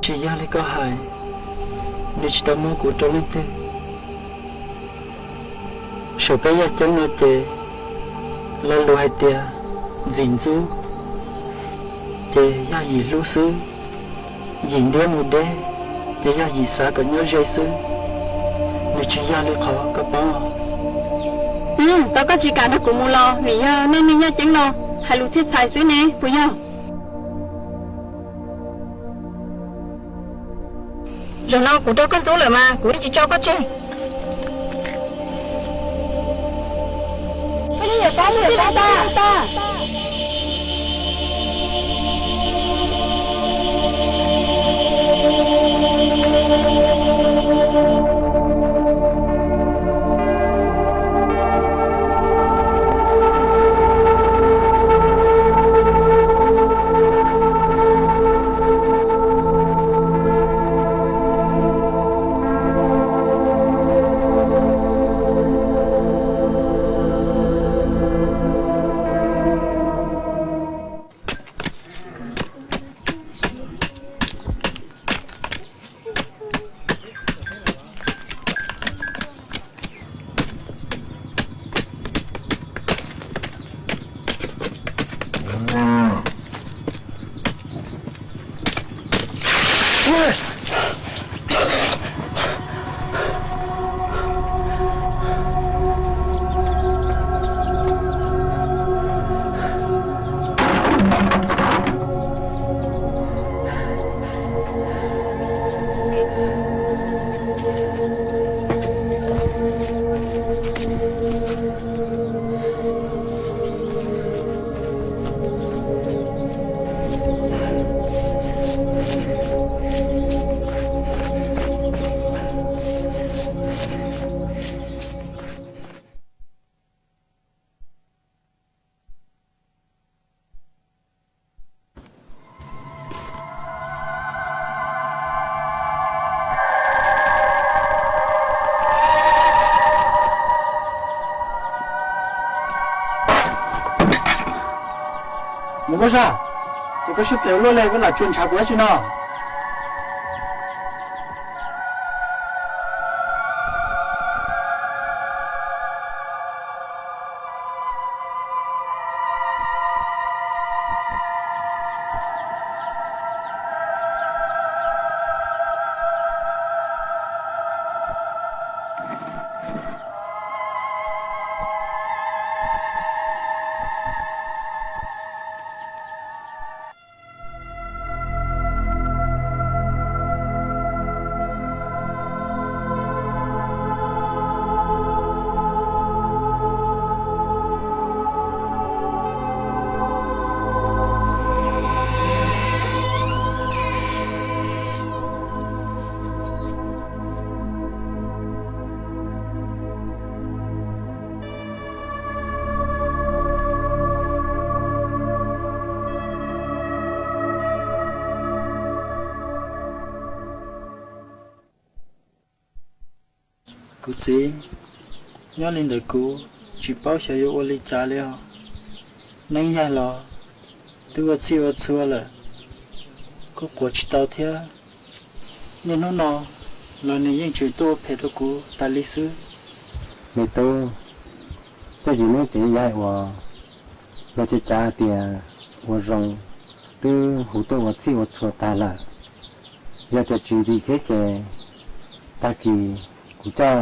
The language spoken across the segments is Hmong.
Tsis yog li koj hais, nws tsis tau muab kuv rau leej twg. Saum peb yaj ceeb no ces lo lus hais tias ntxim ntxub ces yog yim hlub xwb, yim ntiab mus deb ces yog yim xav kom nyob ze xwb. Nws tsis yog li qhov koj paub. Tau koj tsis kam nrog kuv mus los vim yog nej neeg yaj ceeb no hais lus txhiaj txhais xwb ne puas yog? Zaum no kuv raug koj ntxub lawm mas kuv yeej tsis tso koj tseg. Mus koj sab, ces koj siab phem ua luaj li, koj lam tsuas ntshav kuv dab tsi no? Kuv txiv, nyob li ntawd kuv tsis paub xyov yuav ua li cas li os. Neeb yaig los twb ua txhij ua txhua lawm, kuj quav tsis tau thiab. Niaj hnub no los nws yeej tseem tuaj ua phem rau kuv tas li xwb. Me tub, tej zaum neb cev yaig uas luag cav cav tias ua zoo twb hu tuaj ua txhij ua txhua tag lawm. Yog tias tsis ntxim thiab ces tag kis kuv coj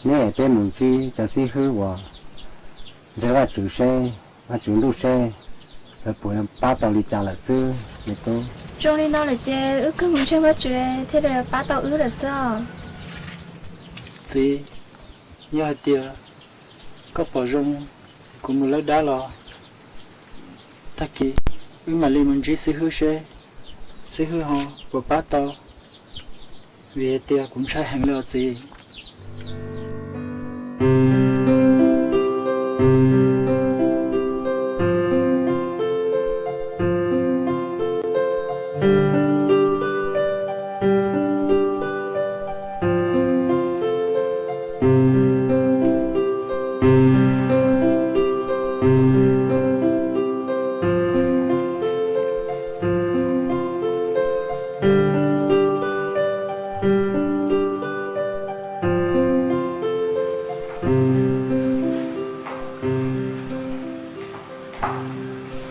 neb es peb mus ntsib cov xib hwb uas ntseeg Vajtswv seb, Vajtswv ntuj seb lawv puas pab tau li cas lawm xwb me tub. Zoo li no lawm ces wb kawg mus ntseeg Vajtswv thiaj li pab tau wb lawm xwb os. Txiv, yog hais tias koj pom zoo kuv mus lawb dab los tag kis wb mam li mus ntsib xib hwb seb xib hwb ho puas pab tau, vim hais tias kuv ntshai heev li os txiv.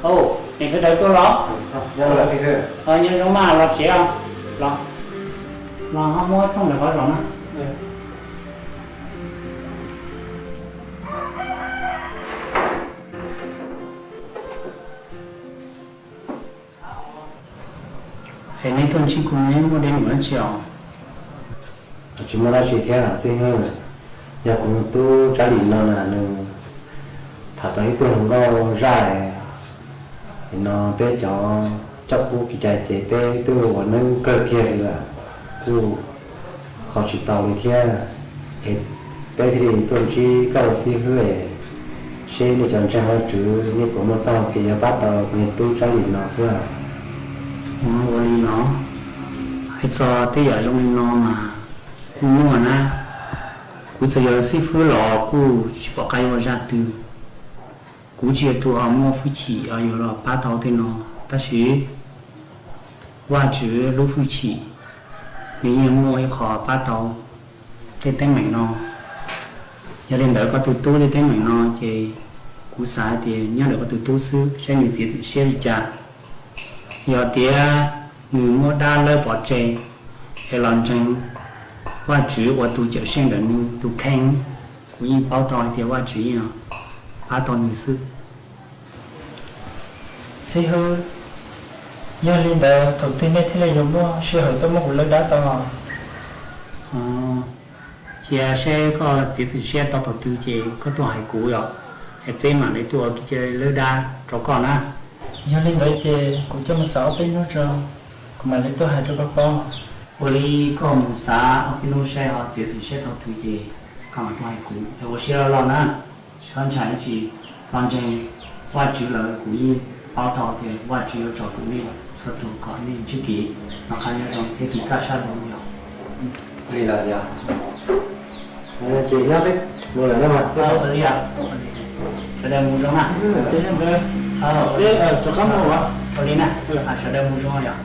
Ov, nej sawv daws tuaj los? Nyob zoo mas, los tsev os. Los, los ho muab thooj ntawm qhov zos na. Es neb tuaj ntsib kuv, neb muaj dab tsi os? Tsis muaj dab tsi thiab xib hwb, yog kuv tub Tsab Lis no na, nws tham tau ib tug hluas nkauj zaj no, peb cov coj pub kev cai ces peb twb ua neeb kawg kiag li lawm, kuj kho tsis tau li thiab. Es peb thiaj li tuaj ntsib koj ua xib hwb es seb nej cov ntseeg Vajtswv nej puas muaj txoj hau kev yuav pab tau kuv niag tub Tsab Lis no xwb. Ua li no, hais txog tej yam zoo li no mas kuj muaj na. Kuv txawm yog xib hwb los kuj tsis pom qab yuav ua zaj twg. Kuv tsis yog tus ho muaj hwj chim yuav los pab tau tej no, tab sis Vajtswv lub hwj chim nws yeej muaj ib qho pab tau tej teeb meem no. Yog li ntawd koj tus tub tej teeb meem no ces kuv xav hais tias nyob ntawm koj tus tub xwb, saib nws txiav txim siab li cas. Yog tias nws muab dab lawb pov tseg es los ntseeg Vajtswv ua tus cawm seej ntawm nws tus kheej, kuv yeej paub tau hais tias Vajtswv yeej pab tau nws xwb. Xib hwb, yog li ntawd thaum twg nej thiaj li yuav muaj sij hawm tuaj muab kuv lawb dab tau? Cia seb koj txiav txim siab tau thaum twg ces koj tuaj hais kuv yom, es peb mam li tuaj ua kev cai lawb dab rau koj na. Yog li ntawd ces kuv coj mus xav ob peb hnub tso, kuv mam li tuaj hais rau koj paub. Ua li koj mus xav ob peb hnub seb ho txiav txim siab tau twg ces koj mam tuaj hais kuv es ua siab loj loj na. Tsis txhob ntshai dab tsi, los ntseeg Vajtswv lawm kuv yeej paub tau tias Vajtswv yuav tso kuv nej txhua tus kom nej ntsib kev noj qab nyob zoo thiab kev kaj siab lug yom. Li lawm yog. Ces nyob peb mus lawm na mas. Sawv daws mus zoo na. Rov qab mus. Ua li na, sawv daws mus zoo yom.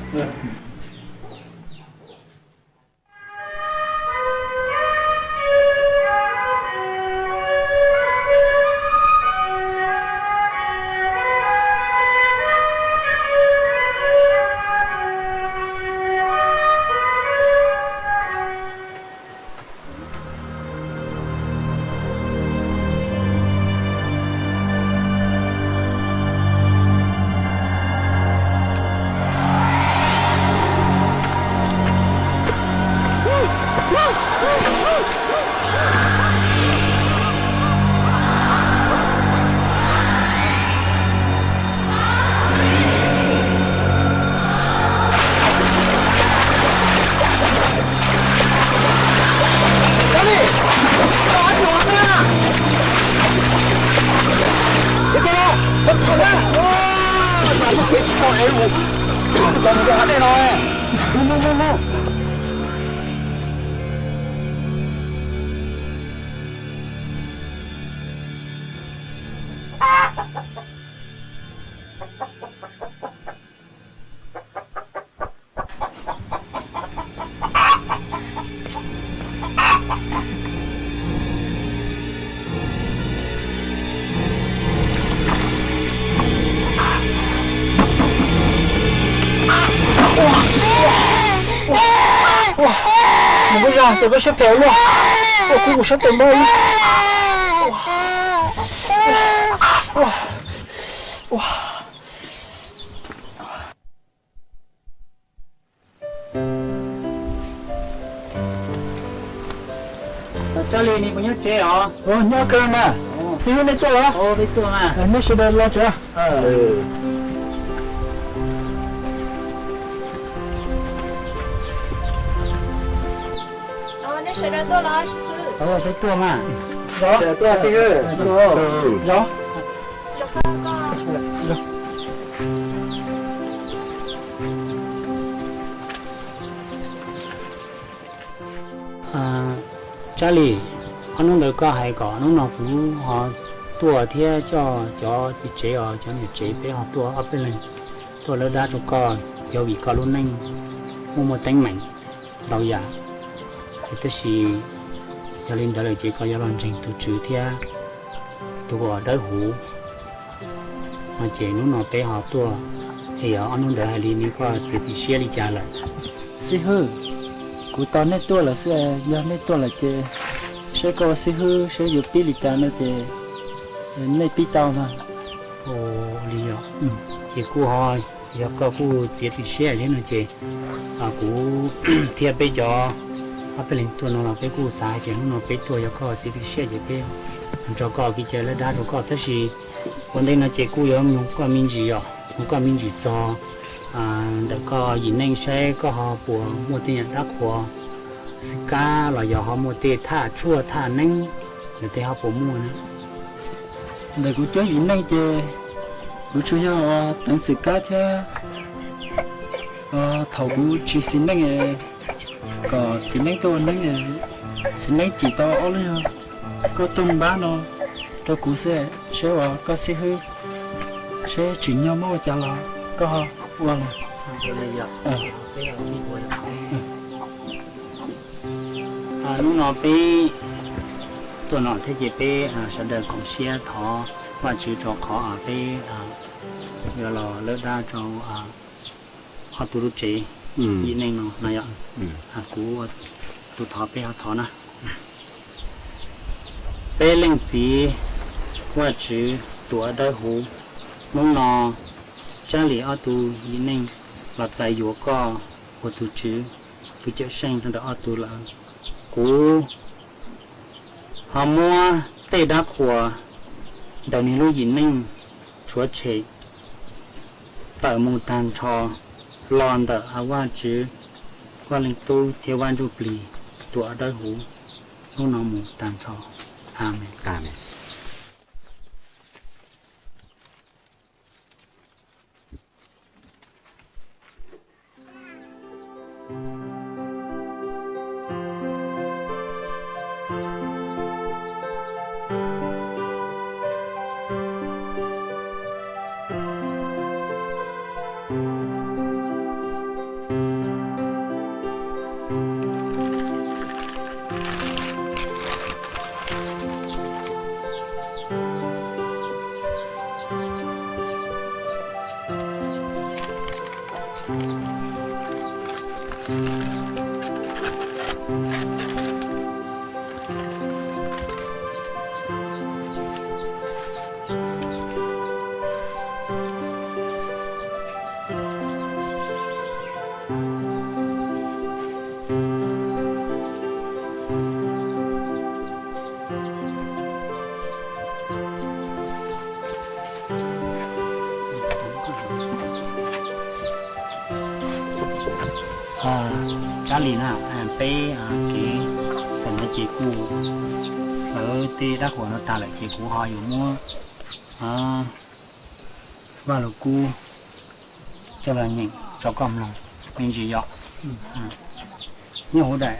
Ua, tus koj siab phem luaj, ua kuv kuv sab tes npau li. Tsab Lis, neb puas nyob tsev os? Nyob kawg mas. Xib hwb, neb tuaj los? Neb sawv daws los tsev. Neb sawv daws tuaj los? Peb tuaj mas. Tuaj, xib hwb. Zov. Tsab Lis, ob hnub ntawd koj hais kom hnub no kuv ho tuaj thiab coj cov txiv tsev os, cov niam tsev peb ho tuaj ob peb leeg tuaj lawb dab rau koj, yog vim koj lub neej muaj muaj teeb meem ntau yam. Tab sis yog li ntawd lawm ces koj yuav los ntseeg tus Tswv thiab tus uas dawb huv no ces hnub no peb ho tuaj, es yog ob hnub ntawd hais li neb koj txiav txim siab li cas lawm? Xib hwb, kuv tos nej tuaj lawm xwb, yog nej tuaj lawm ces saib koj ua xib hwb saib yuav pib li cas no ces nej pib tau ntag. Ua li os, ces kuj ho yog koj kuj txiav txim siab thiab no ces kuv thiab peb cov ob peb leeg tuaj no los peb kuj xav hais tias hnub no peb tuaj yog koj txiav txim siab ces peb nrog koj kev cai lawb dab rau koj, tab sis ua ntej no ces kuj yuav mloog koj me ntsis os, mloog koj me ntsis txog ntawm koj yim neej saib koj ho puas muaj tej yam dab qhuas xwm kab los yog ho muaj tej thaj tshuaj thaj neeb, yog tej ho puas muaj na? Ntawm kuv cuab yim neej ces kuv tsuas yog teev xwm kab thiab thaum kuv tsis xis neej kom txiv neeb tuaj ua neeb, txiv neeb cim tau ob lub yog koj tuaj npab no rau kuv xwb, saib uas koj xib hwb, saib tsim nyog muab ua cas los koj ua los. Hnub no peb tuaj no thiab ces peb sawv daws koom siab thov Vajtswv rau qhov peb yuav los lawb dab rau ob tug lub tsev yim neej no no yom. Kuv tus thov peb ho thov na. Peb leej txiv Vajtswv tus uas dawb huv, hnub no Tsab Lis ob tug yim neej los txais yuav koj ua tus Tswv, tus Cawmseej rau ntawm ob tug lawm. Kuv ho muab tej dab qhuas ntawm nws lub yim neej tshuav tshem tawm mus tag nrho los ntawm Vajtswv, Vaj Leej Tub thiab Vaj Ntsujplig tus uas dawb huv hnub no mus tag nrho. Amees. Tsab Lis na, peb kev ntawm no ces kuj lawv tej dab qhuas no tag lawm ces kuv ho yuav muab Vaj Lug Kub coj los nyeem rau koj mloog me ntsis yom. Nyob hauv daim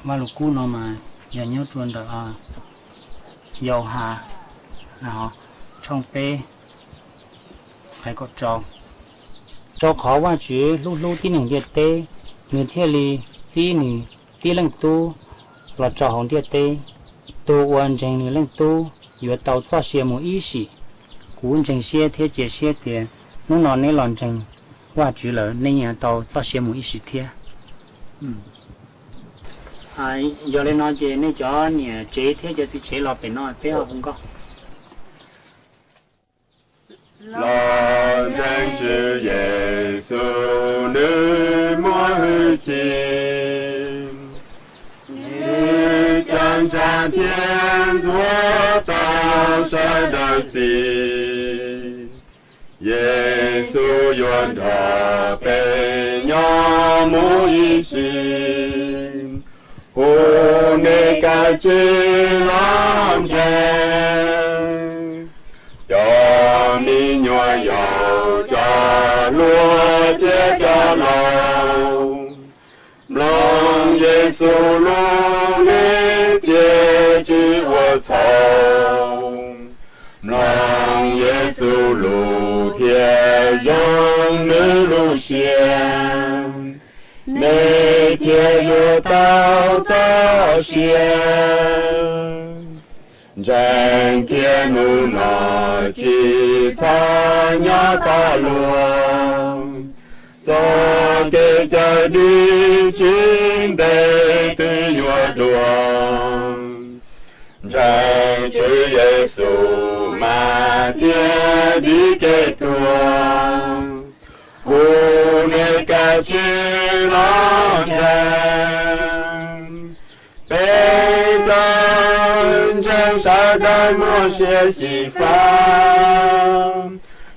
Vaj Lug Kub no mas yog nyob rau ntawm Yauhas tshooj peb nqe kaum rau. Rau qhov Vajtswv hlub hlub tib neeg ntiaj teb, nws thiaj li txib nws tib leej Tub los rau hauv ntiaj teb. Tus uas ntseeg nws leej Tub yuav tau txoj sia mus ib sim. Kuv ntseeg siab thiab cia siab tias hnub no neb los ntseeg Vajtswv lawm, neb yeej yuav tau txoj sia mus ib sim thiab. Yog li no ces nej cov niam tsev thiab cov txiv tsev los pem no peb ho hu nkauj. Los ntseeg Tswv Yexus, nws muaj hwj chim, nws caj ntsag thiab ntxuav tau sawv daws txim. Yexus yuav nrog peb nyob mus ib sim, hu nej kav tsij los ntseeg. Cov me nyuam yaus, cov hluas thiab cov laus, mloog Yexus lus nej thiaj tsis ua txhaum. Mloog Yexus lus thiab zoo nws lub siab, nej thiaj yuav tau txoj sia. Ntseeg thiab hnub no tsis txhob nyob qab luag, txoj kev cai dim tsis ntev twb yuav dua. Ntseeg Tswv Yexus mas thiaj dim kev tuag, hu nej kav tsij los ntseeg. Peb cov ntseeg sawv daws muaj siab xyiv fab,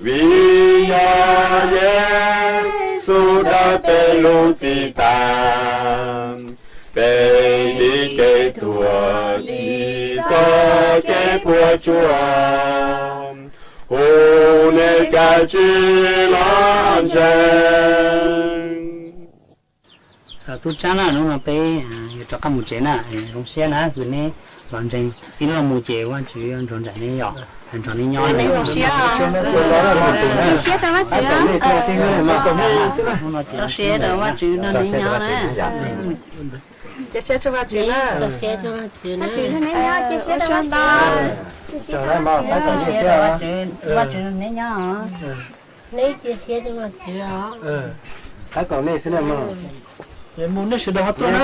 vim yog Yexus dag peb lub txim tas, peb dim kev tuag dim txoj kev puas tsuaj, hu nej kav tsij los ntseeg. Tub Tsab na, hnub no peb yuav rov qab mus tsev na, zoo siab na, neb los ntseeg txij no mus ces Vajtswv nrog nraim neb, nrog neb nyob. Zoo siab, siab rau Vajtswv. Zoo siab rau Vajtswv nrog neb nyob na. Cia siab rau Vajtswv na. Cia siab rau Vajtswv na. Cia siab rau Vajtswv, Vajtswv nrog neb nyob. Neb cia siab rau Vajtswv os. Qab kaum nej xwb na mog. Ces mus nej sawv daws ho tuaj na.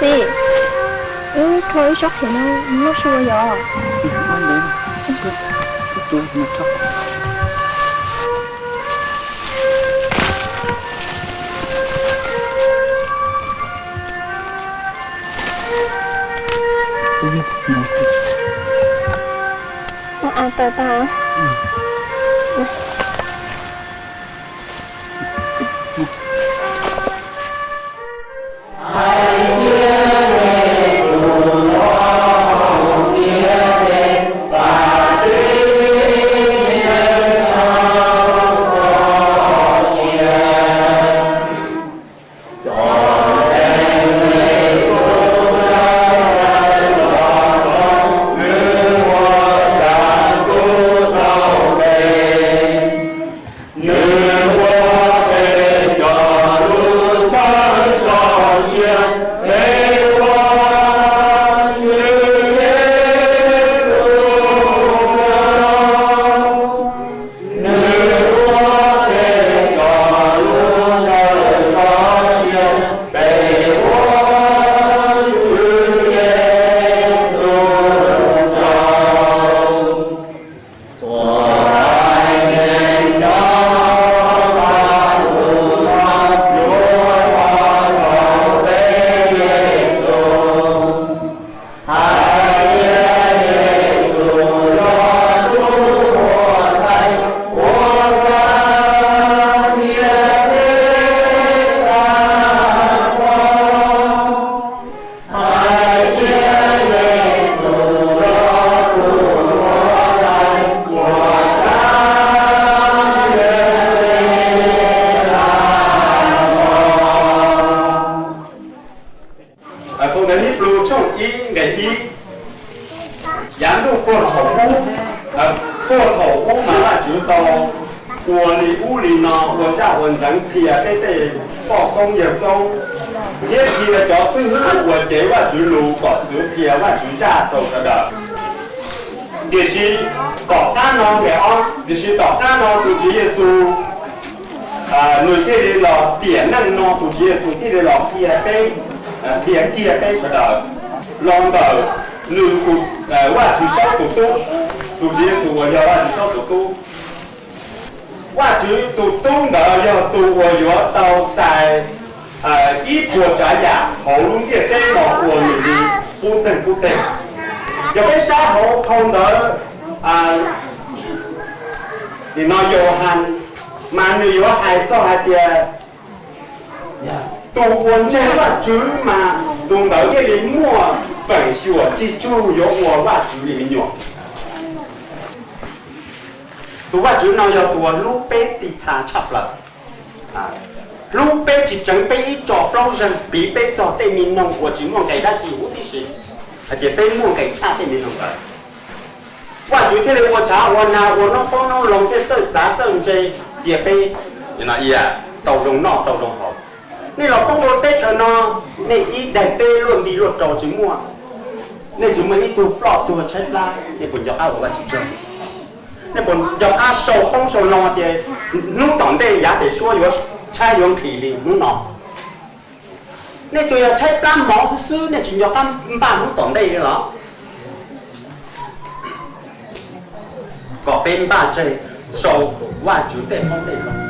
Xis, wb rho ib tsob qhiav no noj sua yom. Phau Ntawv Hib Npus tshooj ib nqe ib. Yav ntuj puag thaum ub, puag thaum ub mas Vajtswv tau ua li ub li no, ua zaj ua ntxeev qhia peb tej poj koob yawg koob, thiab qhia cov xib hwb uas cev Vajtswv lus kom xwv qhia Vajtswv zaj rau sawv daws. Tiam sis tom qab no, tiam sis tom qab no tus Tswv Yexus nws thiaj li los tiam neej no, tus Tswv Yexus thiaj li los qhia peb, qhia kiag peb sawv daws los ntawm nws tus, Vajtswv Saub tus tub, tus Tswv Yexus uas yog Vajtswv Saub tus tub. Vajtswv tus tub ntawd yog tus uas yuav tau txais ib puas tsav yam hauv lub ntiaj teb no ua nws li qub txeeg qub teg. Yog peb saib hauv phau ntawv, nim no Yauhas, mas nws yuav hais txog hais tias tus uas ntseeg Vajtswv mas tus ntawd thiaj li muaj feem xyuam tsis tsug yuav ua Vajtswv li me nyuam. Tus Vajtswv no yog tus uas hlub peb ti txha tshaj plaws, hlub peb tsis tseev peb ib tso plaub zeeg, piv peb txog tej me noog uas tsis muaj nqis dab tsi huv tib si, hais tias peb muaj nqis tshaj tej me noog ntawd. Vajtswv thiaj li ua tshav ua nag, ua noob qoob noob loo thiab txawj xav txawj ntse, cia peb tau zoo noj tau zoo haus. Nej los poob rau teb chaws no, nej ib daim teb luaj nti luaj rau tsis muaj, nej tsis muaj ib tug ploj tuag tshaib plab, nej puas nco qab ua Vajtswv tsaug? Nej puas nco qab sau qoob sau loo tias hnub tom ntej yav pem suab yuav tshaib yuav nqhis li hnub no? Nej tsuas yog tshaib plab mov xwb xwb, nej tsis nco qab npaj hnub tom ntej li los? Kom peb npaj tseg sau Vajtswv tej qoob tej loo.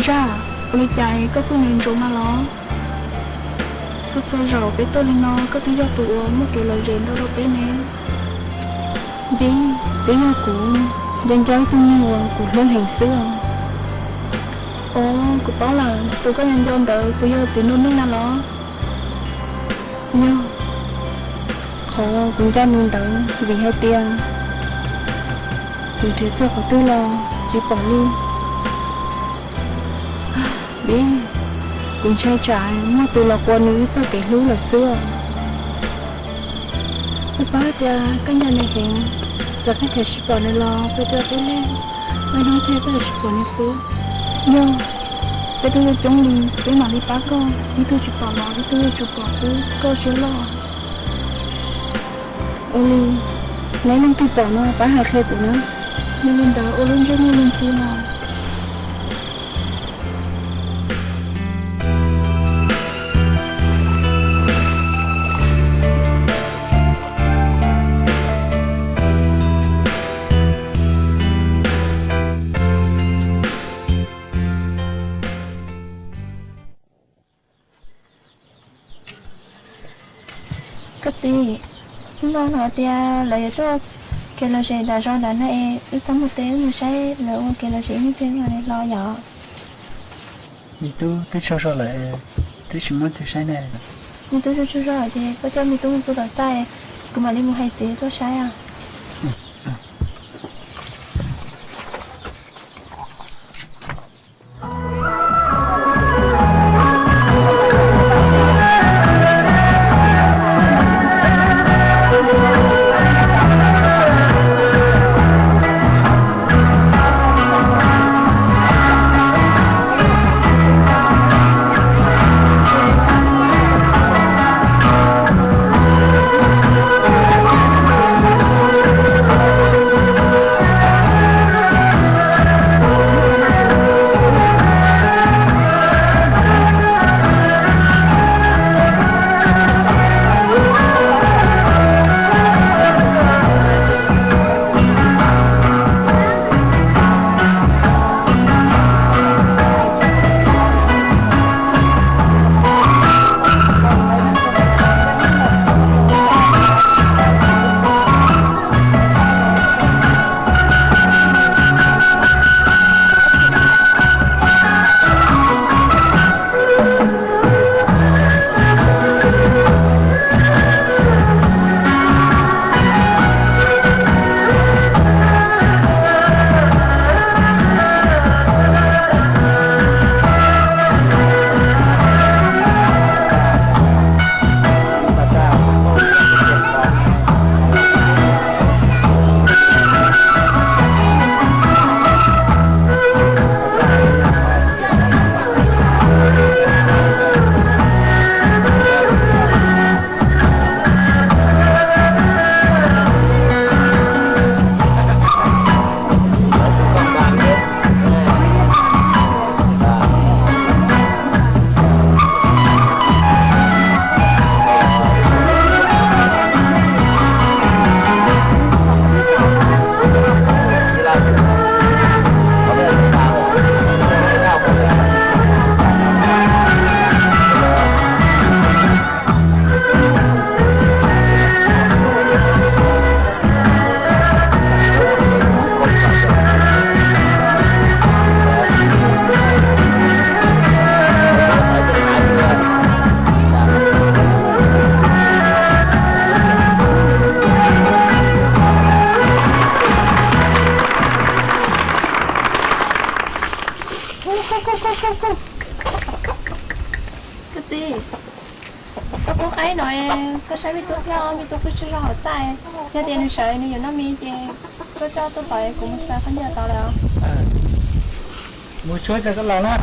Zaj, ua li cas koj kuj nyiam ntsoov mas los? Txhua txhua zaus peb tuaj li no koj twb yog tus uas muaj kev lom zem ntau rau peb ne. Vim twb yog kuv nco nco ib tug neeg uas kuv hlub heev xwb os. Os, kuv paub lawm, tus koj nco nco ntawd puas yog txiv nraug neej na los? Yog, qhov kuv nco nws ntawd vim hais tias kuv nrhiav txog qhov twg los tsis pom li. Vim kuv ntshai tsam muaj tus los qua nws wb txoj kev hlub lawm xwb os. Kuv paub tias koj nco nws heev, txawm koj nrhiav tsis pom nws los kuv tuaj teb lej, ua hnub twg koj yuav tsis pom nws xwb. Yog, peb twb coob li, peb mam li pab koj, ib tug tsis pom los ib tug yuav tsum pom xwb, koj siab loj. Ua li, neb leej twg pom no pab hais qhia kuv na. Yog li ntawd ua lub ntsej muag li ntxhi no. Koj txiv, hnub no hnov tias lawv yuav tuaj kev lom zem nram zos nram no es wb txhob mus teb, wb mus saib lawv ua kev lom zem ib pliag no los yom. Me tub, twb tsaug zog lawm, twb tsis muab twg saib ne. Me tub tsaug tsaug zog ces koj coj me tub mus pw tom txaj, kuv mam li mus hais txiv tuaj saib os. Koj txiv, koj pub qaib no, koj saib me tub thiab, me tub pw tsaug zog hauv txaj, yog tias nws sawv nws yuav noj mis ces koj coj tuaj tod, kuv mus xaws khaub ncaws tod lawm. Mus tshuab ces koj los na.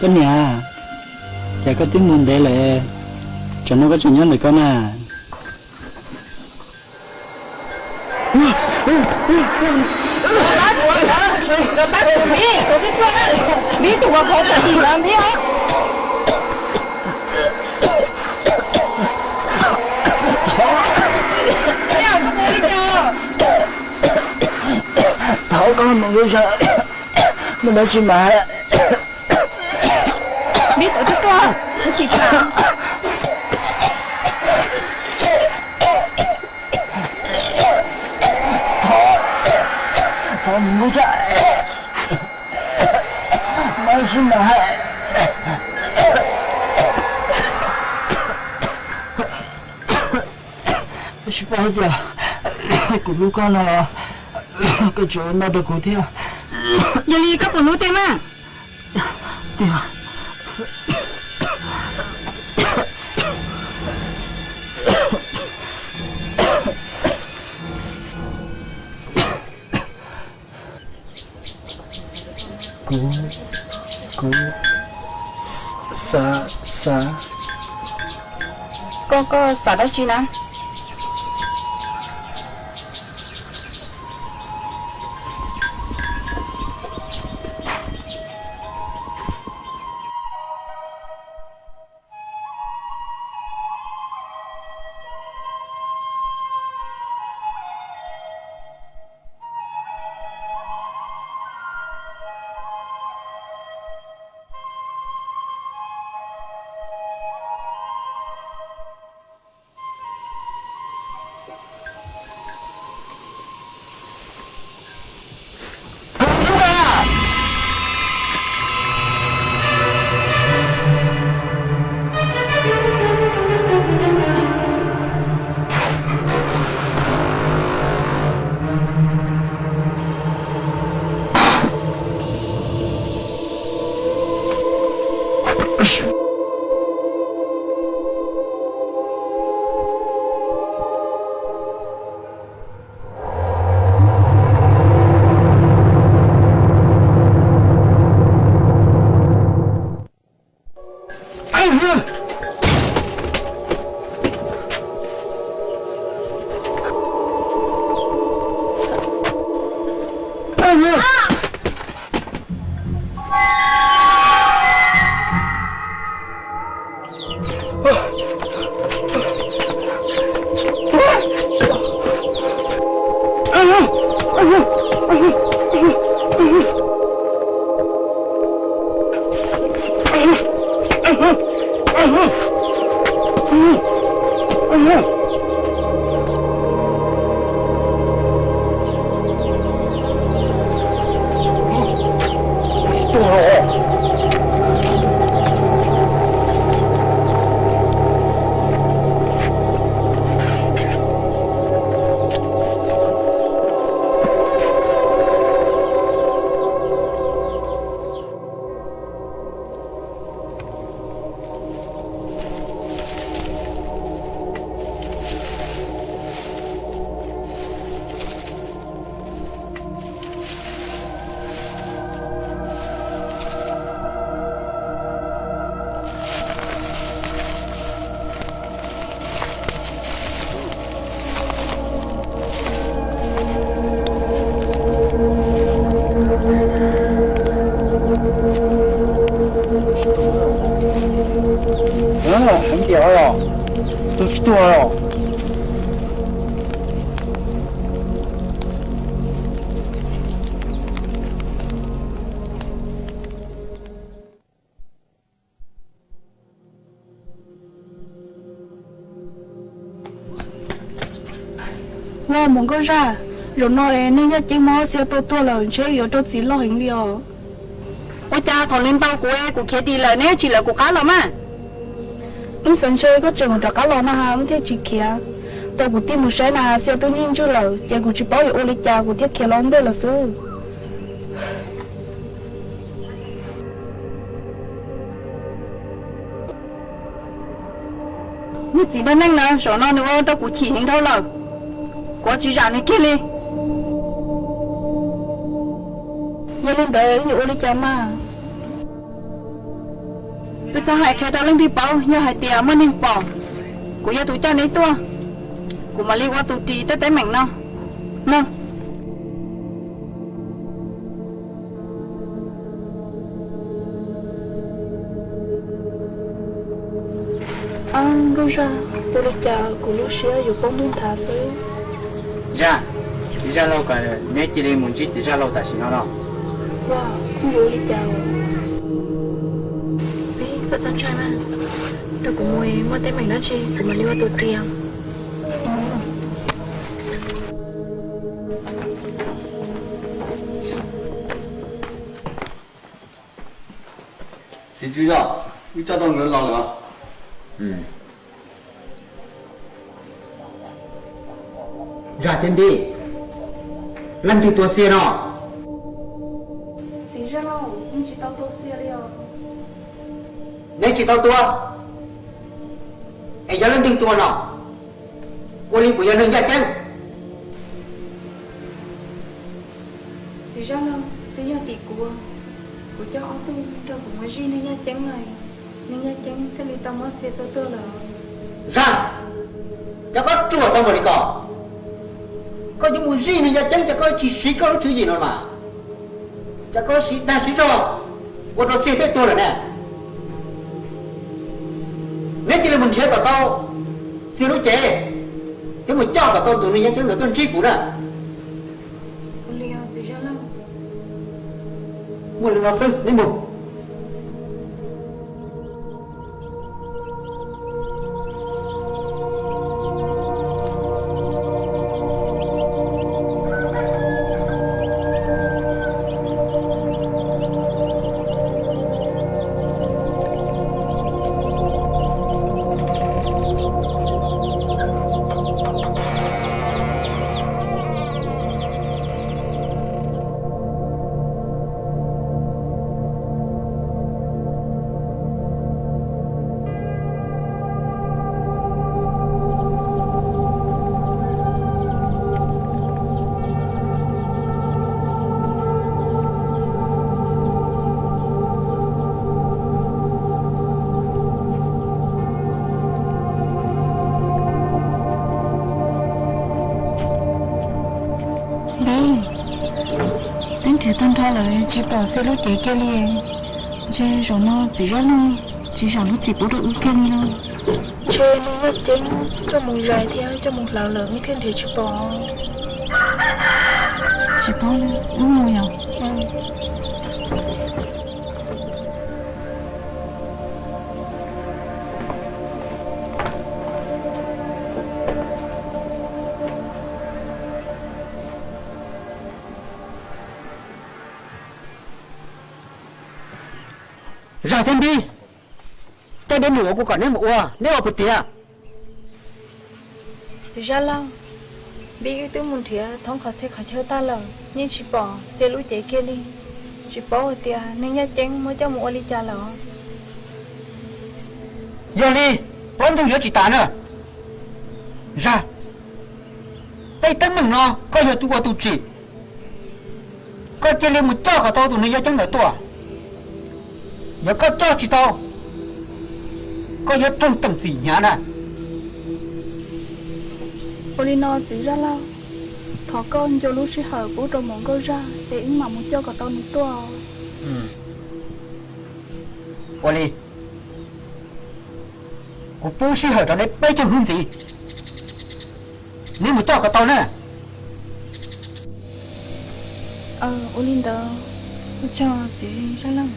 Koj niam, cas koj twb mus ntev lawm, tsam no koj tseem nyob ntawm koj na? Nkawd pab kuv, Mib, Mib tus hluas nkauj txom nyem no, Mib. Thov koj mus lub zog, muaj dab tsi mas hais. Mib, tau tuaj, tsis kam. Thov, thov mus lub zog, muaj dab tsi mas hais. Koj tsis paub tias kuv hlub koj no los koj tseem ua no rau kuv thiab. Yog li koj puas hlub tiag mas? Tiag. Kuv, kuv xav, xav. Koj, koj xav dab tsi na? Los mus Nkauj Zaj, zaum no es neeg yaj ceeb mob xiab tuaj tuag lawm ntshe yuav raug txim loj heev li os. Ua cas thaum nws ntaus kuv es kuv khiav dim lawm neb tsis lawv kuv qab los mas? Wb xav ntshe koj tseem rov qab los na wb thiaj tsis khiav. Tau kuv tig mus saib na xiab twb ntswj ntswj lawm ces kuv tsis paub yuav ua li cas kuv thiaj khiav los ntej lawm xwb. Niag txiv npawg Neej na, zaum no nws ua rau kuv chim heev dhau lawm, kuv tsis zam nws kiag li. Yog li ntawd yuav ua li cas mas? Wb txhob hais qhia rau leej twg paub, yog hais tias muaj neeg pom, kuv yog tus coj neb tuaj, kuv mam li ua tus ris tej teeb meem no. Mog. Nkauj Zaj, ua li cas kuv lub siab yuav poob ntuj nthav xwb? Zaj, txiv Zaj Lauj kom neb cia li mus ntsib txiv Zaj Lauj tam sim no no. Ua, kuv yuav ua li cas? Peb koj txhob ntshai mas, rau kuv mus muaj teeb meem dab tsi kuv mam li ua tus ris. Txiv tswv zos, wb coj tau nkawd los lawm. Zaj thiab Npib, leej twg tua Xia no? Txiv Zaj Lauj, neb tsis tau tua Xia li os. Neb tsis tau tua, es yog leej twg tua no? Ua li puas yog neeg yaj ceeb? Txiv Zaj Lauj, twb yog tim kuv, kuv coj ob tug nrog kuv mus zij neeg yaj ceeb lawm, neeg yaj ceeb thiaj li tau muab Xia tua tuag lawm. Zaj, cas koj ruam tau npaum li ko? Koj yuav mus zij neeg yaj ceeb cas koj tsis siv koj lub tswv yim no mas? Cas koj siv dag siv zog ua rau Xia thiaj tuag lawm ne? Neb cia li mus nrhiav kom tau Xia lub cev thiab mus coj kom tau tus neeg yaj ceeb ntawd tuaj ntsib kuv na. Muaj li no xwb, neb mus. Npib, twb nrhiav tag nrho lawm tsis pom Xia lub cev kiag li. Ntshe zaum no txiv Zaj Lauj tsis zam lub txim pub rau wb kiag li no. Ntshe neeg yaj ceeb coj mus zais thiab coj mus hlawv lawm wb thiaj nrhiav tsis pom. Tsis paub li, wb mus yom. Zaj thiab Npib, tej neb mus ua kuv kom neb mus ua, neb ua puas tiav? Txiv Zaj Lauj, Npib wb twb mus nrhiav thoob qhov txhia qhov chaw tag lawm yeej tsis pom Xia lub cev kiag li. Tsis paub hais tias neeg yaj ceeb muab coj mus ua li cas lawm. Yog li, plaub ntug yuav tsis tas na. Zaj, tej teeb meem no koj yog tus ua tus tsim. Koj cia li mus coj kom tau tus neeg yaj ceeb ntawd tuaj. Yog koj coj tsis tau, koj yuav raug teem txim hnyav na. Ua li no txiv Zaj Lauj, thov koj ncua lub sij hawm pub rau muam Nkauj Zaj es wb mam mus coj kom tau nws tuaj. Ua li, kuv pub sij hawm rau neb peb caug hnub ntxiv, neb mus coj kom tau na. Ua li ntawd, ua tsaug txiv Zaj Lauj.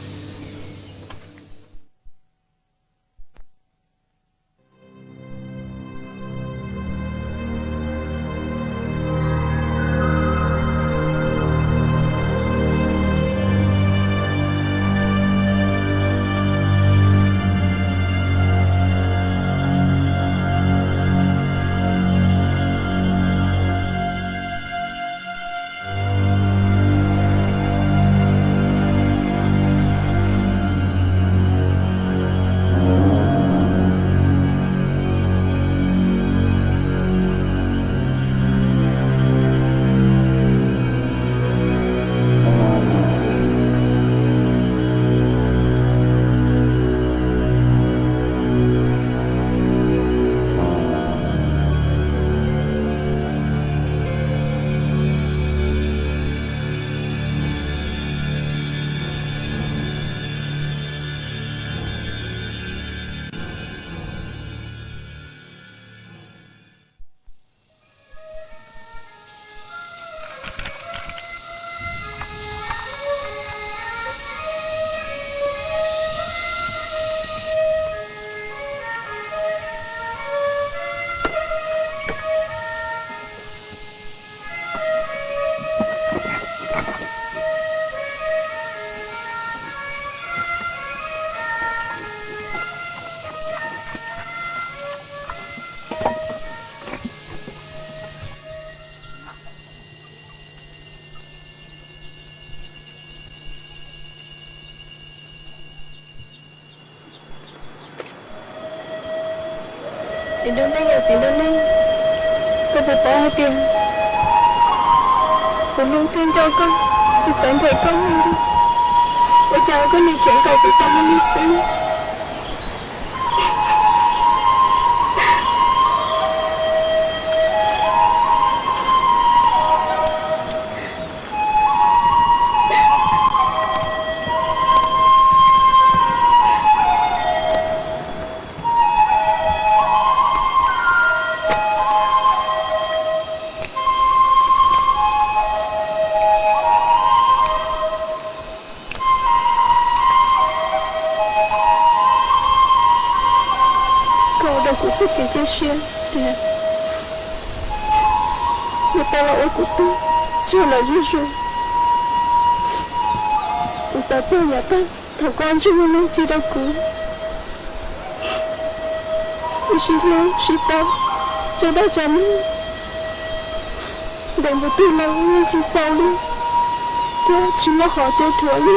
Txiv nraug neej, yog txiv nraug neej, koj puas paub hais tias kuv hlub thiab nco koj, tsis xav ncaim koj mus li. Ua cas koj nim khiav nkaum kuv tau mus li xwb? Koj ua rau kuv txoj kev cia siab tias yuav tau los ua kuv tug, tsis yog lawm zuj zus. Kuv xav txog yav tag thaum koj ntsej muag luag ntxhi rau kuv, wb sib hlub sib pab tsav dab tsav num, ntev npaum twg los yeej tsis txaus li, thiab tsis muaj qhov cua dhuav li.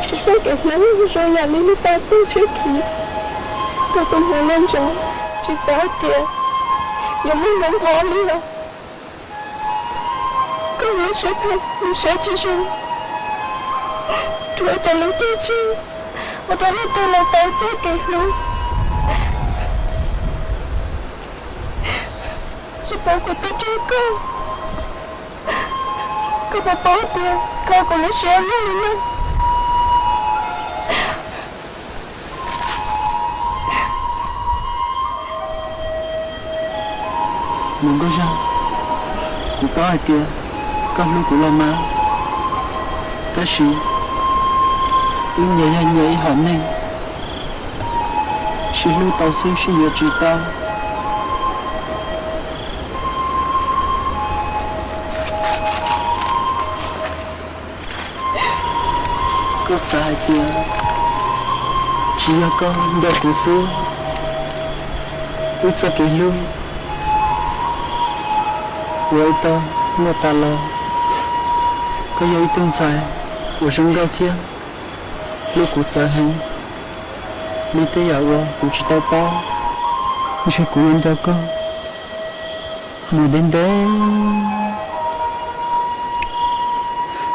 Kuv txoj kev hlub zoo yam li lub pas teg tshwj khiv rau tus hmoov luag ntsoov, tsis xav hais tias yuav muaj hnub npho li os. Koj lub siab phem, lub siab tsis zoo, rhuav cov lub cag tsig ua rau leej twg los tau txoj kev hlub, tsis pub kuv tau raug koj. Koj puas paub tias koj kuv lub siab muaj li no? Mus Nkauj Zaj, kuv paub hais tias koj hlub kuv los mas, tab sis wb nyias yog nyias ib hom neeg, sib hlub tau xwb sib yuav tsis tau. Koj xav hais tias tsis yog koj nco kuv xwb, wb txoj kev hlub uas wb tau muaj tas los. Koj yog ib tug ntxhais uas zoo nkauj thiab hlub kuv txawv heev li tej yam uas kuv tsis tau paub. Ntshe kuv yuav nco koj mus ntev ntev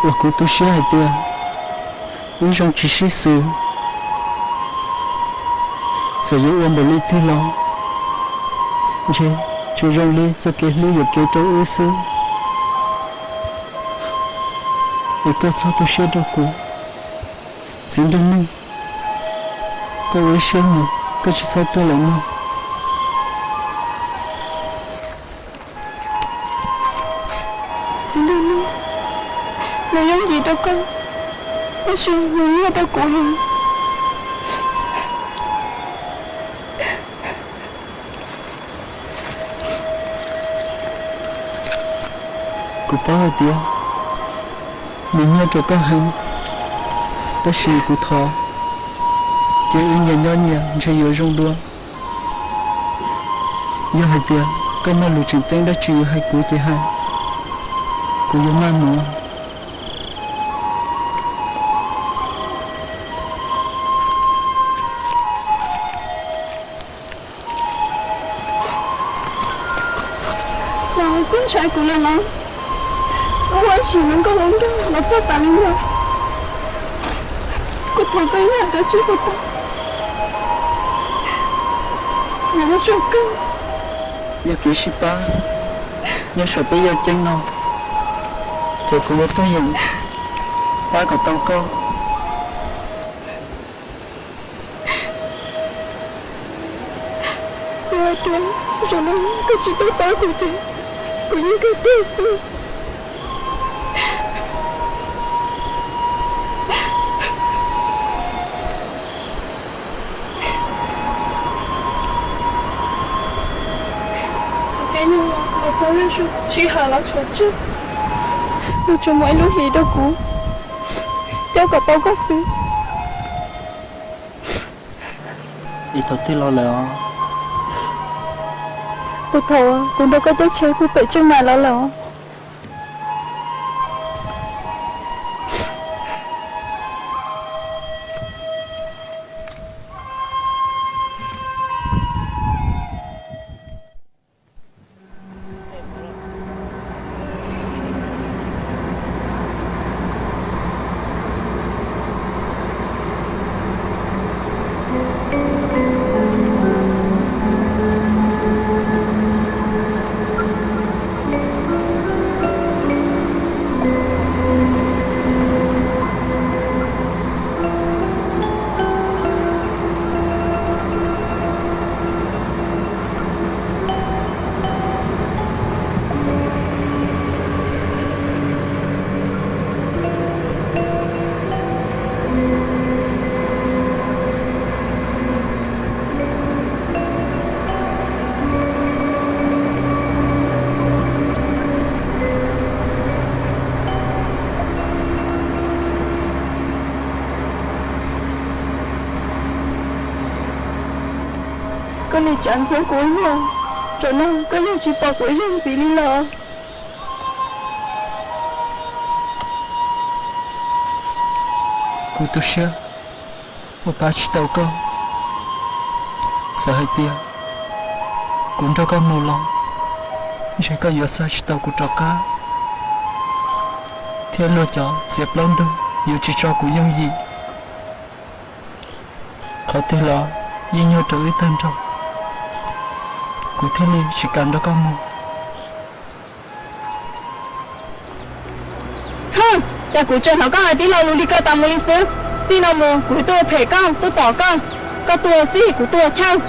uas kuv tu siab hais tias wb zoo tsis sib xws. Txawm yuav ua npaum li twg los ntshe tsuas zoo li txoj kev hlub yuam kev rau wb xwb. Es koj txhob tu siab rau kuv, txiv nraug neej. Koj ua ib siab mus, koj tsis txhob tuaj lawm mog. Txiv nraug neej, nws yooj yim rau koj, tab sis nws nyuaj rau kuv heev. Kuv paub hais tias nws nyuaj rau koj heev, tab sis kuv thov ces wb nyias nyob nyias ntshe yuav zoo dua. Yog hais tias koj muaj lus tseem ceeb dab tsi yuav hais kuv ces hais, kuv yuav maj mus. Los koj ntshai kuv lawm los? Koj ua sim hluas nkauj hluas nraug los txog tas li no, kuv thov koj ib yam dab tsi puas tau? Kuv ua saum kawg. Yog kev sib pab nyob saum peb yaj ceeb no, ces kuv yuav tuaj yeem pab kom tau koj. Yog hais tias zaum no koj tsis tuaj pab kuv ces kuv yeej kawg tuag xwb. Kuv tej nyuag los txog lub sij hawm los tshuav tsawg, luag tsuas muab ib lub hlis rau kuv coj kom tau koj xwb. Es thaum twg los lawm os? Puag thaum kuv nrog koj caij tsheb pug pem Tseej Mas los lawm. Koj niag tsav ntxub kuv ib yam, tam sim no koj yeej tsis pom kuv ib zaug ntxiv li los? Kuv tu siab uas pab tsis tau koj. Txawm hais tias kuv nrog koj mus los ntshe koj yuav xa tsis tau kuv rov qab, thiab luag cov txiav plaub ntug yuav tsis tso kuv yooj yim. Qhov twg los yeej nyuaj rau wb tag nrho, kuv thiaj li tsis kam nrog koj mus. Hwm, cas kuv tseem hnov koj hais tib lo lus li ko tas mus li xwb. Txij no mus kuv yuav tuaj ua phem koj, tuaj tom koj, koj tuag xij kuv tuag chawj.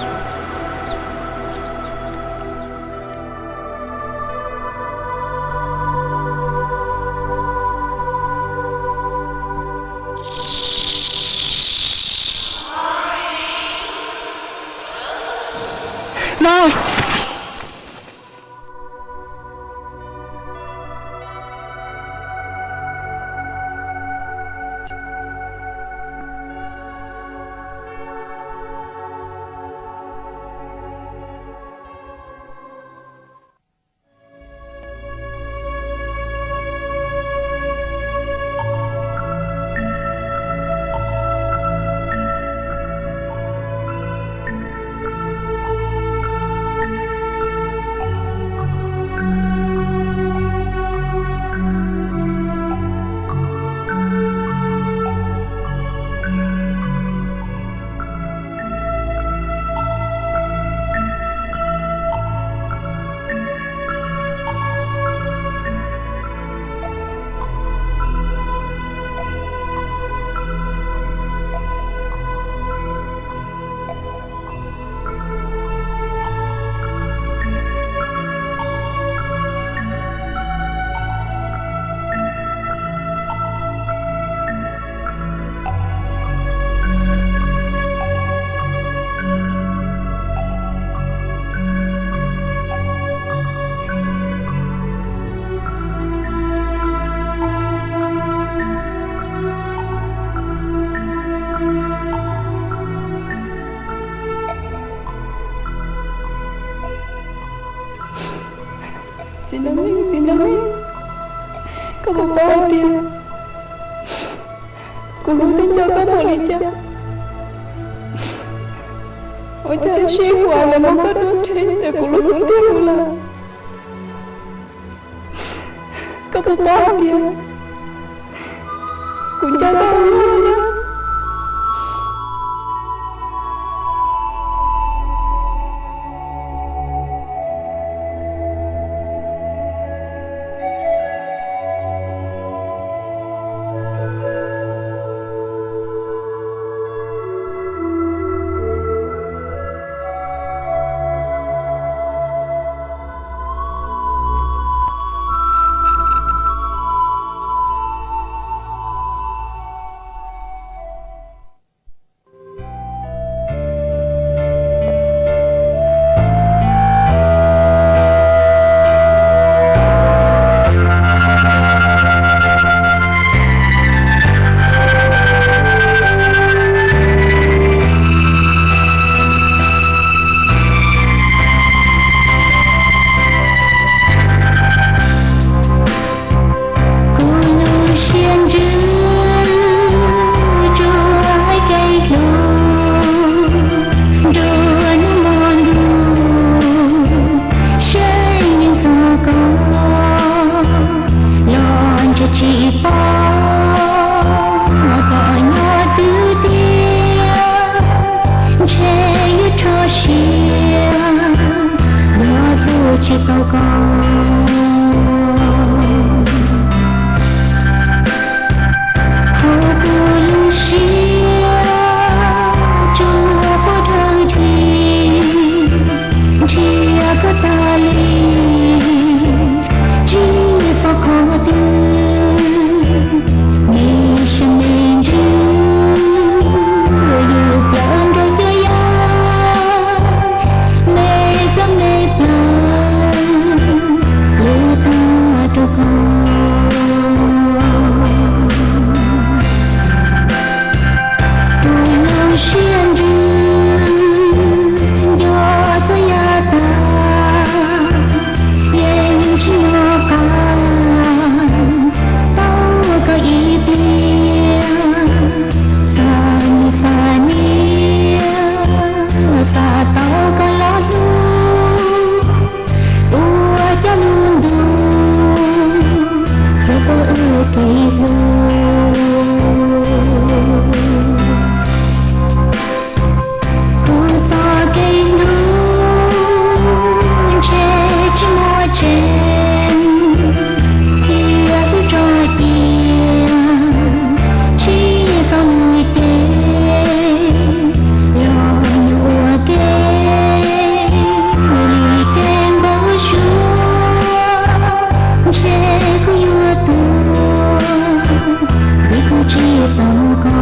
Txiv Nraug Meej, Txiv Nraug Meej, koj puas paub hais tias kuv hlub thiab nco koj npaum li cas? Ua cas sij huam lawv muab koj rub rhe ces kuv lub xub ntiag mus lawm. Koj puas paub hais tias kuv nco koj ua luaj li? tsis tau koj. Hauv kuv lub siab tsuas pub dhau dhi, nrhiav koj tas li, tsis pom qhov twg. Me sab me ntsws, yus plawv nrog cov yaj, me plab me plaws, lwj tag rau koj. Kuv lub siab ntsws nco txog yav tag, yeej tsis nco qab tau koj ib pliag. Xav niam xav niam, xav tau koj los hlub, ua cas lub ntuj yuav poob wb kev hlub. Kuv txoj kev hlub ntshe tsis muaj tseeb, thiab hlub tso cia tsis tau lub cev, los nyob ua ke li kev npau suav, ntshe kuv yuav tuag vim kuv tsis tau koj.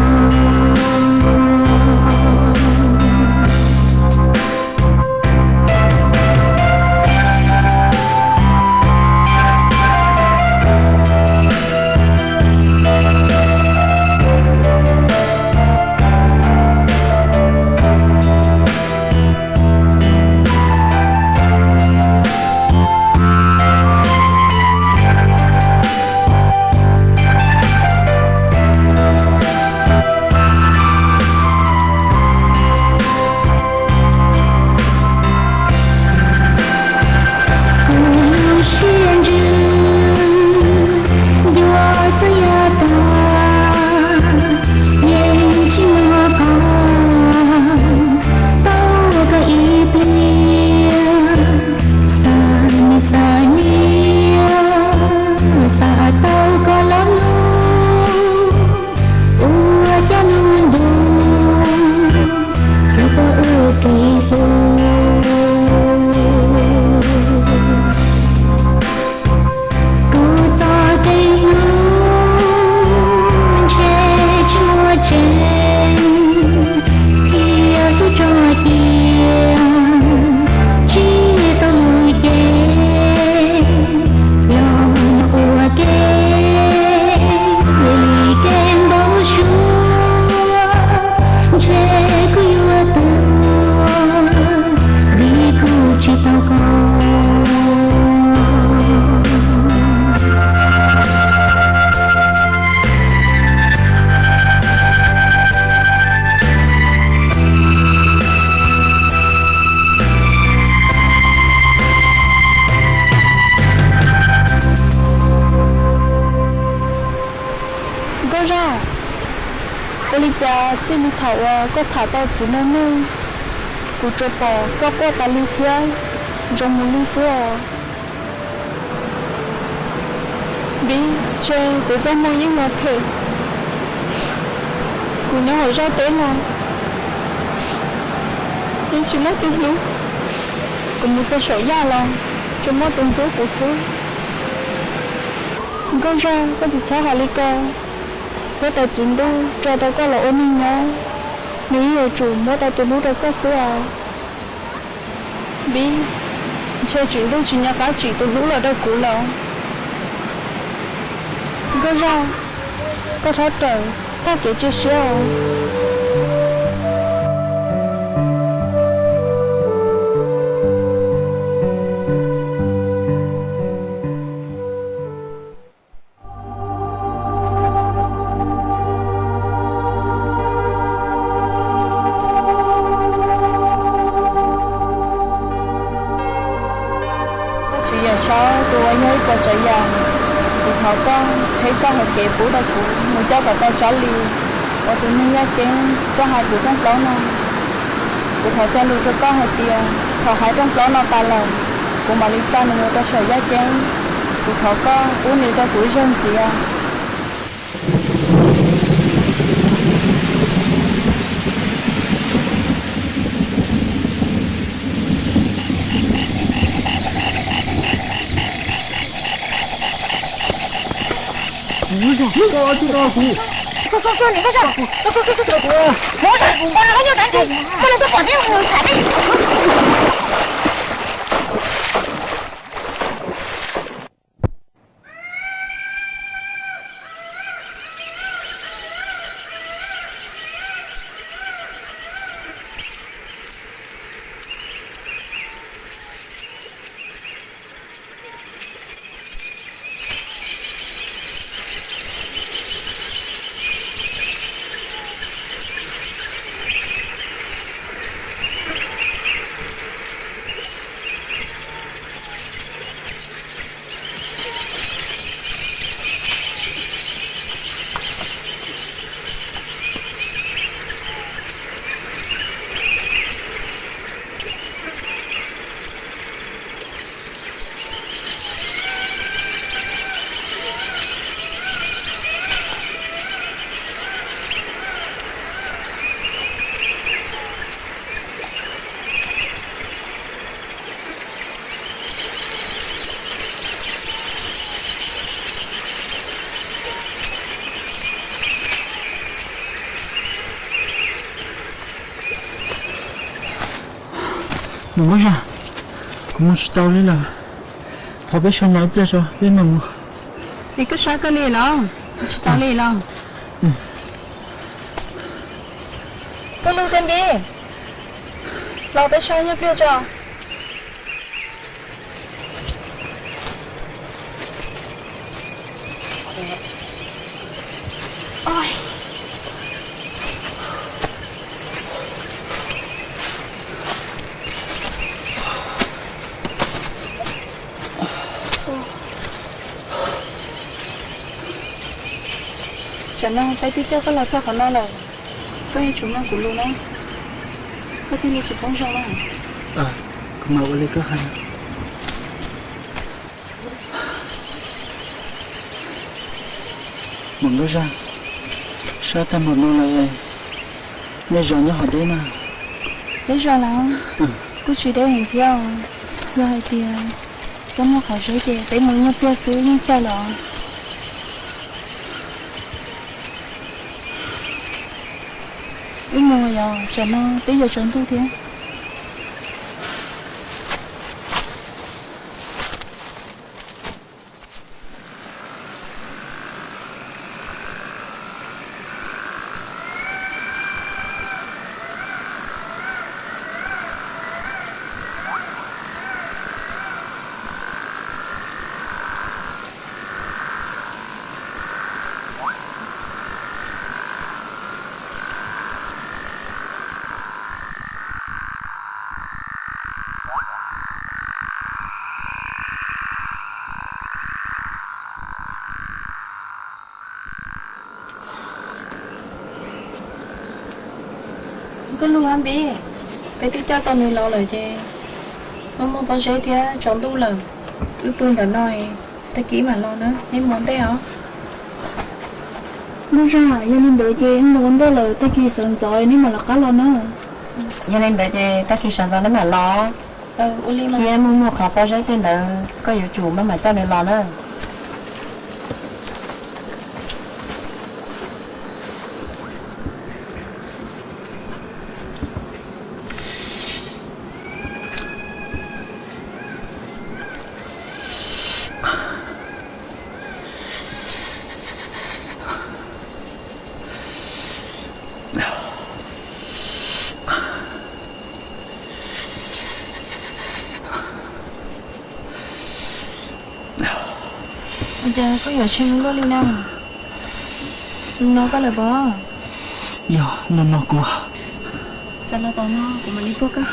Kuv lub siab ntsws nco txog yav tag, yeej tsis nco qab tau koj ib pliag. Xav niam xav niam, xav tau koj los hlub, ua cas lub ntuj yuav poob wb kev hlub. Kuv txoj kev hlub ntshe tsis muaj tseeb, thiab hlub tso cia tsis tau lub cev, los nyob ua ke li kev npau suav, ntshe kuv yuav tuag vim kuv tsis tau koj. Nkauj Zaj, ua li cas txij li thaum uas koj tham tau txiv nraug neej, kuv tsuas pom koj quaj tas li thiab zoo mus li xwb os. Npib, ntshe kuv txoj hmoo yeej los phem. Kuv nyob hauv zaj teb no yeej tsis muaj tus hlub, kuv mus txog saum yaj los tsuas muaj tus ntxub kuv xwb. Nkauj Zaj, koj tsis txhob hais li ko. Huab tais txiv ntuj tso tau koj los ua neeg nyob, nws yeej yuav tsum muab tau tus hlub rau koj xwb os. Npib, ntshe tsim ntuj tsis nco qab tsim tus hlub los rau kuv lawm. Nkauj Zaj, koj rov rawm tag kev cia siab os. Koj tsis yam saib kuv ua yog ib puas tsav yam, kuv thov koj qhib txoj hau kev pub rau kuv mus coj kom tau Tsab Lis ua tus neeg yaj ceeb koj hais puv rooj plaub no. Kuv thov cog lus rau koj hais tias thaum hais rooj plaub no tas lawm, Kuv mam li xa nws mus rau saum yaj ceeb. Kuv thov koj pub nws rau kuv ib zaug ntxiv. Mus Nkauj Zaj, kuv mus tsis tau li lawm. Thov peb sawv ntxov ib pliag tso peb mam mus. Es koj sab koj li los? Mus tsis tau li los? Koj lug tej npib, los peb sab ib pliag tso. Tsam no peb twb coj koj los txog qhov no lawm, koj yuav tsum mloog kuv lus na, koj thiaj li tsis poob zoo na. Kuv mam ua li koj hais. Mus Nkauj Zaj, sab tag npaum no lawm, nej zos nyob qhov deb na? Peb zos los kuj tsis deb heev thiab, yog hais tias koj muaj qhov zeb ces peb mus ib nyuag pliag xwb yeej txog lawm. Wb mus yog tsam no peb yuav tsaus ntuj thiab. Koj lug hab npib, peb twb coj tau nws los lawm ces muaj muaj pob zeb thiab tsaus ntuj lawm, wb pw ntawm no, tag kis mam los na, neb mus ua ntej os. Nkauj Zaj, yog li ntawd ces wb mus ua ntej lawm, tag kis sawv ntxov neb mam rov qab los na. Yog li ntawd ces tag kis sawv ntxov neb mam los, thiab muaj muaj qhov pob zeb tej ntawd koj yuav tsum maj mam coj nws los na. Ua cas koj yuav tsis luaj li na? No koj lawm pov? Yog no no kuv. Txav los tom no kuv mam li puag koj.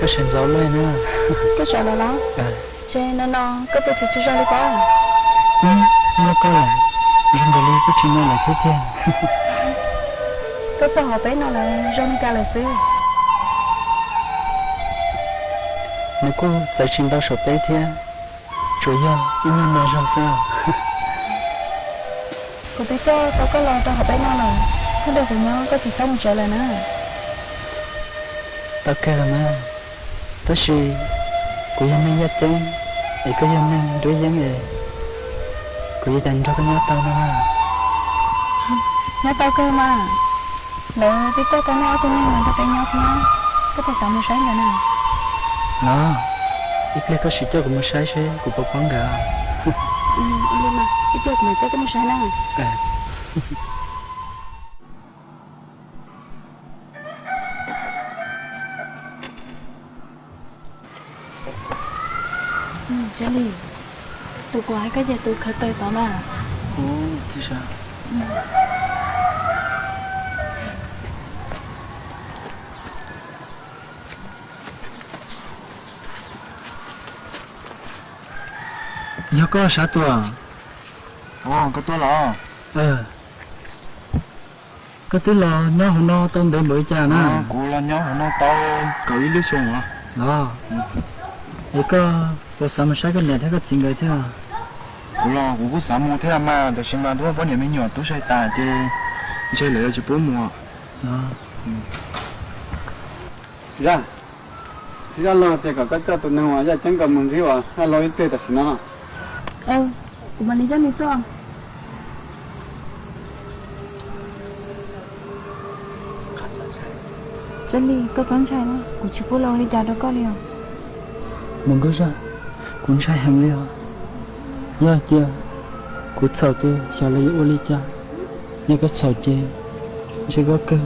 Sawv ntxov lawm na. Koj sawv los los? Ces no no koj tuaj tsis tsaug zog li pob? Ib, nyob koj lawm, zoo nkaus li koj tsis no lawm thiab tiag. Koj txog hauv peb no lawm zoo li cas lawm xwb? Nws kuj txawv tsis ntau saum peb thiab, tsuas yog ib nyuag no zog xwb. Kuv twb coj tau koj los rau hauv peb no lawm, sawv daws tseem nyob koj tsis txhob mus tsev lawm na. Tau kawg mas, tab sis kuv yog neeg yaj ceeb es koj yog neeg nruab yeeb es kuv yuav cas nrog koj nyob tau no na. Nyob tau kawg mas, lawv twb coj tau nej ob tug neeg los nrog peb nyob thiab, koj puas xav mus saib nkawd na? Los, ib pliag koj sim coj kuv mus saib seb kuv puas paub nkawd. Ib pliag kuv mam coj koj mus saib na. Tus kuv hais koj ces tus khaws taws tod mas. Yog koj Sav Tuam? Koj tuaj los? Koj twb los nyob hauv no tau ntev npaum li cas na? Kuv los nyob hauv no tau kaum ib lub xyoo los. Los, es koj puas xav mus saib koj niam thiab koj txiv nkawd thiab? Kuv los kuv kuj xav mus thiab mas, tab sis mas twb muaj poj niam me nyuam tub sai tas ces ntshe lawv yuav tsis pub mus. Zaj, txiv zaj laug tias kom koj coj tus neeg uas yaj ceeb ko mus ntsib uas zaj laug ib pliag tam sim no. Kuv mam li coj nws tuaj. Txhob li, koj txhob ntshai na, kuv tsis pub lawv ua li cas rau koj li os. Mus Nkauj Zaj, kuv ntshai heev li os. Yog hais tias kuv txhaum ces xyov lawv yuav ua li cas. Yog koj txhaum ces ntshe koj kawg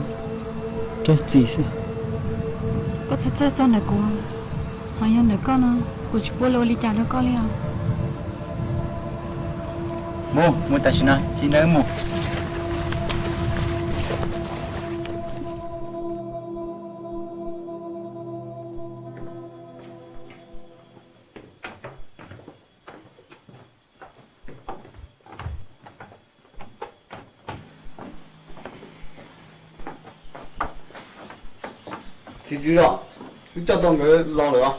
raug txim xwb. Koj txhob txhawj txog ntawm kuv, ho yog ntawm koj no, kuv tsis pub lawv ua li cas rau koj li os. Mus, mus tam sim no, cia li mus. Txiv Tswv Zos, wb coj tau nkawd los lawm os.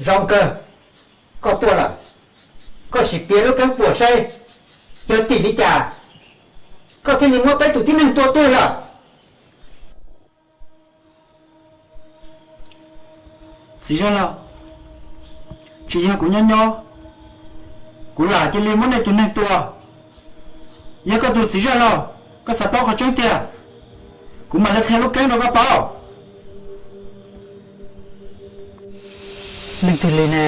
Zoo kawg, koj tuaj lawm, koj sim piav lub keeb puas saib, yog tim li cas koj thiaj li muab peb tus tib neeg tua tuag lawm? Txiv zaj laug, tsis yog kuv nyob nyob, kuv lam cia li muab nej tus neeg tua. Yog koj tus txiv zaj laug, koj xav paub qhov tseeb tiag, kuv mam li qhia lub keeb rau koj paub. Leej twg li ne?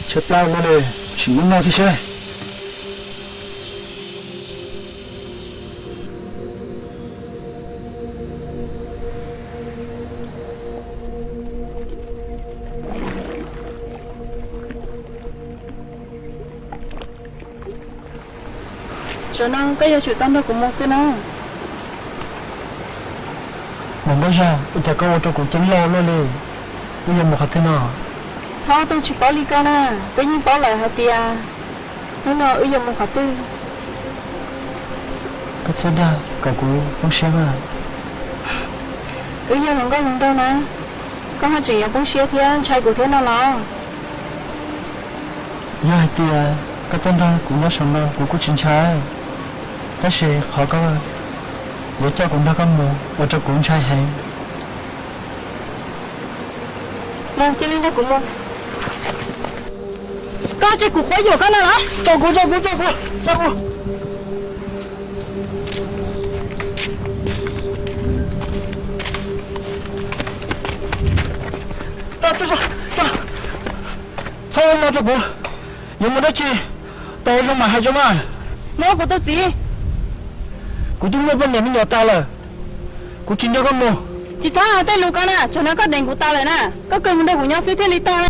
Tshaib plab ua luaj li, sim muab noj thiab seb. Zaum no koj yuav tsum tau nrog kuv mus xwb na. Mus Nkauj Zaj, ua cas koj ua rau kuv ceeb loj luaj li? Wb yuav mus qhov twg no? Txhob ua tau tsis paub li koj na, koj yeej paub lawm hais tias hnub no wb yuav mus qhov twg. Koj txhob dag kom kuv poob siab na. Wb yog hluas nkauj hluas nraug na, koj haj tseem yuav poob siab thiab ntshai kuv thiab no los? Yog hais tias koj tuaj nrog kuv nyob saum no kuv kuj tsis ntshai, tab sis qhov koj yuav coj kuv nrog koj mus ua rau kuv ntshai heev. Mus, cia li nrog kuv mus. Koj tsis kuv quab yuam koj no los? Tso kuv, tso kuv, tso kuv, tso kuv. Tso, tso, tso, tso. Txhob no rau kuv. Yuav mus dab tsi? Tau zoo mas hais tso mas. Muab kuv tus txiv. Kuv twb muaj poj niam me nyuam tas lawm, kuv tsis nrog koj mus. Tsis txhob hais tej lus ko na, tsam no koj deev kuv tas lawm na. Koj kawg mus nrog kuv nyob xwb thiaj li tau na.